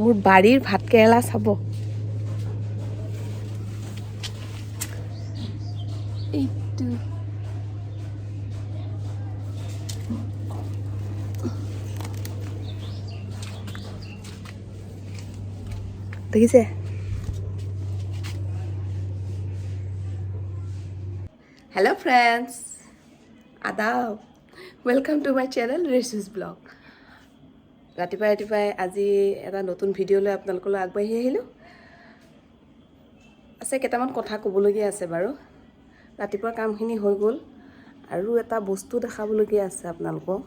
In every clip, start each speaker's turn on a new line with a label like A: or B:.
A: মোৰ বাৰীৰ ভাতকেৰেলা চাব। এইটো দেখিছে। হেল্ল' ফ্ৰেণ্ডছ, আদাব, welcome to my channel Reshu's blog. ৰাতিপুৱাই ৰাতিপুৱাই আজি এটা নতুন ভিডিঅ' লৈ আপোনালোকলৈ আগবাঢ়ি আহিলোঁ। আছে কেইটামান কথা ক'বলগীয়া আছে বাৰু। ৰাতিপুৱা কামখিনি হৈ গ'ল আৰু এটা বস্তু দেখাবলগীয়া আছে আপোনালোকক।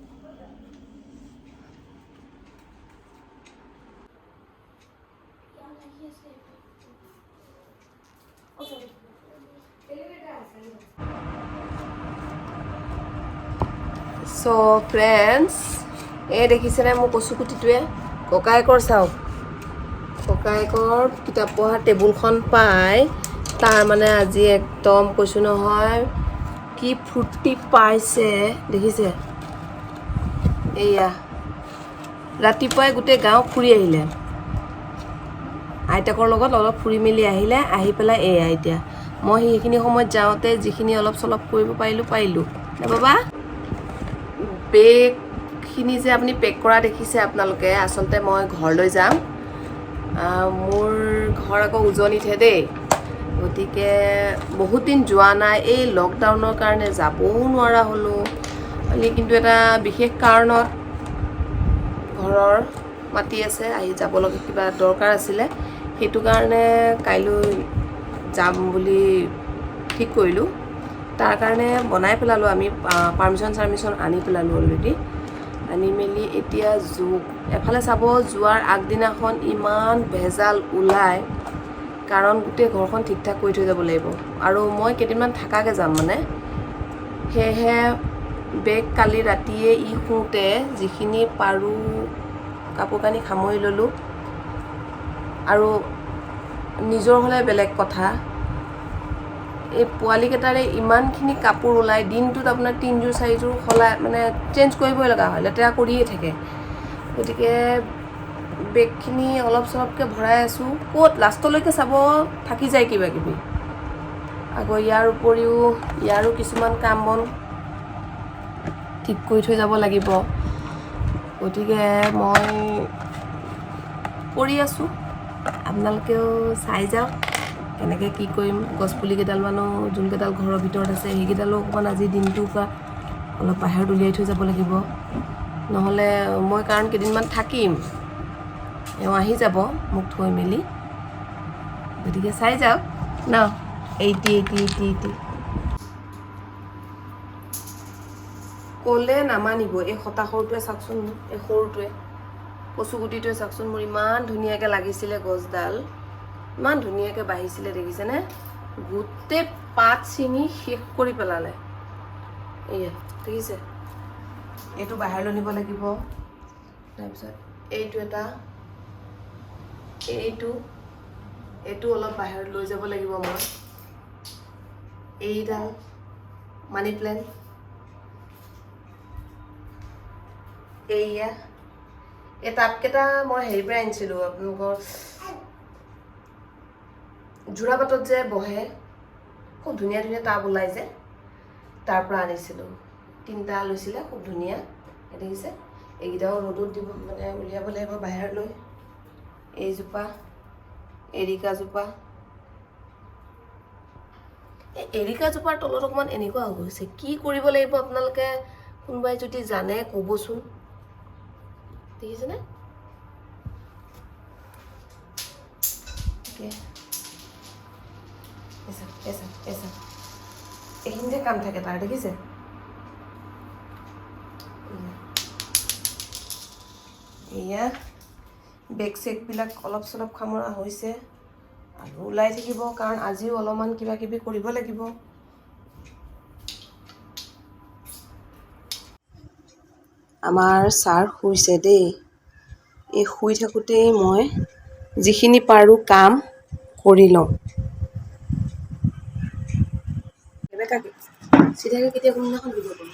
A: চ' ফ্ৰেণ্ডছ, এই দেখিছেনে মোৰ কচুগুটিটোৱে ককায়েকৰ, চাওক, ককায়েকৰ কিতাপ পঢ়া টেবুলখন পাই তাৰ মানে আজি একদম কৈছোঁ নহয় কি ফূৰ্তি পাইছে, দেখিছে। এইয়া ৰাতিপুৱাই গোটেই গাঁও ফুৰি আহিলে, আইতাকৰ লগত অলপ ফুৰি মেলি আহিলে। আহি পেলাই এয়া এতিয়া মই সেইখিনি সময়ত যাওঁতে যিখিনি অলপ চলপ কৰিব পাৰিলোঁ পাৰিলোঁ নে বাবা। বেগখিনি যে আপুনি পেক কৰা দেখিছে আপোনালোকে, আচলতে মই ঘৰলৈ যাম। মোৰ ঘৰ আকৌ উজনিতহে দেই, গতিকে বহুত দিন যোৱা নাই। এই লকডাউনৰ কাৰণে যাবও নোৱাৰা হ'লোঁ। খালি কিন্তু এটা বিশেষ কাৰণত ঘৰৰ মাতি আছে, আহি যাব লগা কিবা দৰকাৰ আছিলে, সেইটো কাৰণে কাইলৈ যাম বুলি ঠিক কৰিলোঁ। তাৰ কাৰণে বনাই পেলালোঁ আমি, পাৰ্মিশ্যন চাৰ্মিশ্যন আনি পেলালোঁ অলৰেডি। আনি মেলি এতিয়া এফালে চাব যোৱাৰ আগদিনাখন ইমান ভেজাল ওলায়, কাৰণ গোটেই ঘৰখন ঠিক ঠাক কৰি থৈ যাব লাগিব আৰু মই কেইদিনমান থাকাকৈ যাম মানে। সেয়েহে বেগ কালি ৰাতিয়ে ই শুওঁতে যিখিনি পাৰোঁ কাপোৰ কানি সামৰি ল'লোঁ। আৰু নিজৰ হ'লে বেলেগ কথা, এই পোৱালিকেইটাৰে ইমানখিনি কাপোৰ ওলায়, দিনটোত আপোনাৰ তিনিযোৰ চাৰিযোৰ সলাই মানে চেঞ্জ কৰিবই লগা হয়, লেতেৰা কৰিয়ে থাকে। গতিকে বেগখিনি অলপ চলপকৈ ভৰাই আছোঁ, ক'ত লাষ্টলৈকে চাব থাকি যায় কিবা কিবি। আকৌ ইয়াৰ উপৰিও ইয়াৰো কিছুমান কাম বন ঠিক কৰি থৈ যাব লাগিব। গতিকে মই কৰি আছোঁ, আপোনালোকেও চাই যাওক কেনেকৈ কি কৰিম। গছপুলি কেইডালমানো যোনকেইডাল ঘৰৰ ভিতৰত আছে সেইকেইডালো অকণমান আজি দিনটোৰ পৰা অলপ বাহিৰত উলিয়াই থৈ যাব লাগিব, নহ'লে মই কাৰণ কেইদিনমান থাকিম, এওঁ আহি যাব মোক থৈ মেলি। গতিকে চাই যাওক ন। 80 80 80 80 ক'লে নামানিব। এই হতা সৰুটোৱে চাওকচোন, এই সৰুটোৱে কচুগুটিটোৱে চাওকচোন, মোৰ ইমান ধুনীয়াকৈ লাগিছিলে গছডাল, ইমান ধুনীয়াকৈ বাঢ়িছিলে, দেখিছেনে? গোটেই পাত ছিঙি শেষ কৰি পেলালে। এয়া দেখিছে, এইটো বাহিৰলৈ নিব লাগিব। তাৰপিছত এইটো এটা, এইটো এইটো অলপ বাহিৰত লৈ যাব লাগিব মই। এইডাল মানি প্লেণ্ট, এইয়া এই টাবকেইটা মই হেৰিৰ পৰা আনিছিলোঁ, আপোনালোকৰ যোৰাবাটত যে বহে খুব ধুনীয়া ধুনীয়া টাব ওলাই যে, তাৰ পৰা আনিছিলোঁ। তিনিটা লৈছিলে, খুব ধুনীয়া। এই দেখিছে, এইকেইটাও ৰ'দত দিব মানে উলিয়াব লাগিব বাহিৰলৈ। এইজোপা এৰিকাজোপা, এই এৰিকাজোপাৰ তলত অকণমান এনেকুৱা হৈ গৈছে, কি কৰিব লাগিব আপোনালোকে কোনোবাই যদি জানে ক'বচোন। দেখিছেনে? এইখিনিতে কাম থাকে তাৰ, দেখিছে? এয়া বেগ চেগবিলাক অলপ চলপ খামৰা হৈছে আৰু ওলাই থাকিব, কাৰণ আজিও অলপমান কিবা কিবি কৰিব লাগিব। আমাৰ ছাৰ শুইছে দেই, এই শুই থাকোঁতেই মই যিখিনি পাৰোঁ কাম কৰি লওঁ। চিধাকৈ কেতিয়া কোনদিনাখন ভিডিঅ' কৰিম?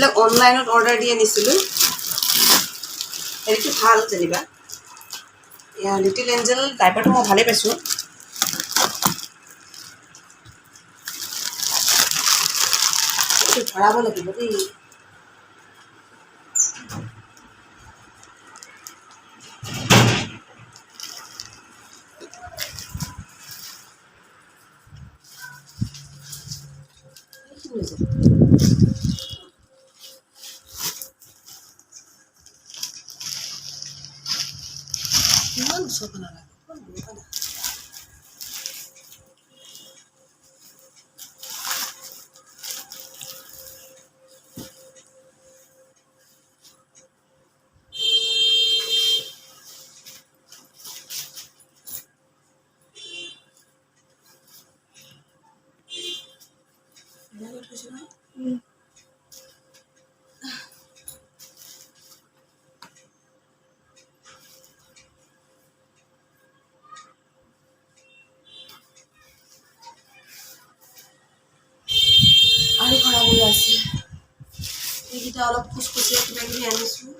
A: এইবিলাক অনলাইনত অৰ্ডাৰ দি আনিছিলোঁ। হেৰিটো ভাল যেনিবা। এয়া লিটিল এঞ্জেল ডাইপাৰটো মই ভালেই পাইছোঁ। এইটো ভৰাব লাগিব দেই। এইখিনি হৈ যাব। ইমান ওচৰৰ পৰা নালাগে, অকণমান দূৰৰ পৰা দেখা। এনেকৈ থৈছোঁ নহয়। আৰু ভৰাবলৈ আছে। এইকেইটা অলপ খুচখুচীয়া কিবা কিবি আনিছোঁ।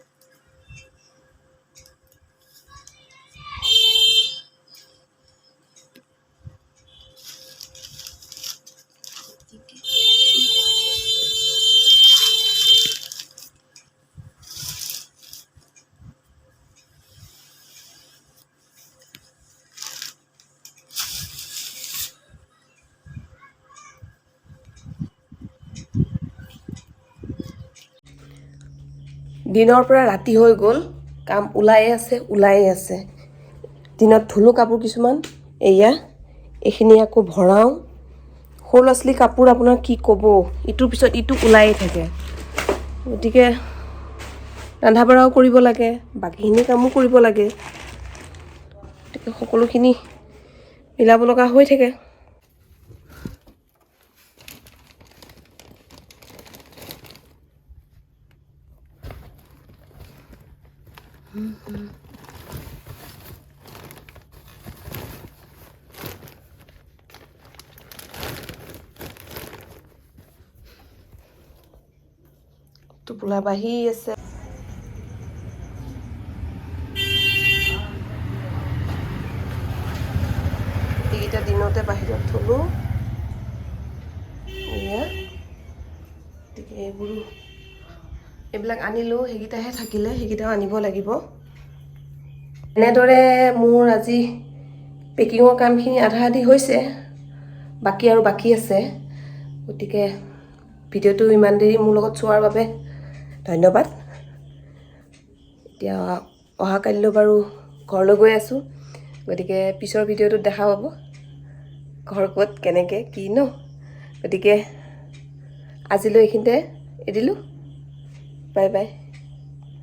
A: দিনৰ পৰা ৰাতি হৈ গ'ল, কাম ওলায়ে আছে, ওলায়ে আছে। দিনত ধুলোঁ কাপোৰ কিছুমান, এয়া এইখিনি আকৌ ভৰাওঁ। সৰু ল'ৰা ছোৱালীৰ কাপোৰ আপোনাৰ কি ক'ব, ইটোৰ পিছত ইটো ওলায়ে থাকে। গতিকে ৰন্ধা বঢ়াও কৰিব লাগে, বাকীখিনি কামো কৰিব লাগে। গতিকে সকলোখিনি মিলাব লগা হৈ থাকে। টোপোলা বাঢ়ি আছে। এইকেইটা দিনতে বাহিৰত থলোঁ। এয়া গতিকে এইবোৰো এইবিলাক আনিলোঁ, সেইকেইটাহে থাকিলে, সেইকেইটাও আনিব লাগিব। এনেদৰে মোৰ আজি পেকিঙৰ কামখিনি আধা আধি হৈছে, বাকী আৰু বাকী আছে। গতিকে ভিডিঅ'টো ইমান দেৰি মোৰ লগত চোৱাৰ বাবে ধন্যবাদ। এতিয়া অহা কালিলৈ বাৰু ঘৰলৈ গৈ আছোঁ, গতিকে পিছৰ ভিডিঅ'টোত দেখা পাব ঘৰ ক'ত কেনেকৈ কি ন। গতিকে আজিলৈ এইখিনিতে এৰিলোঁ, বাই বাই।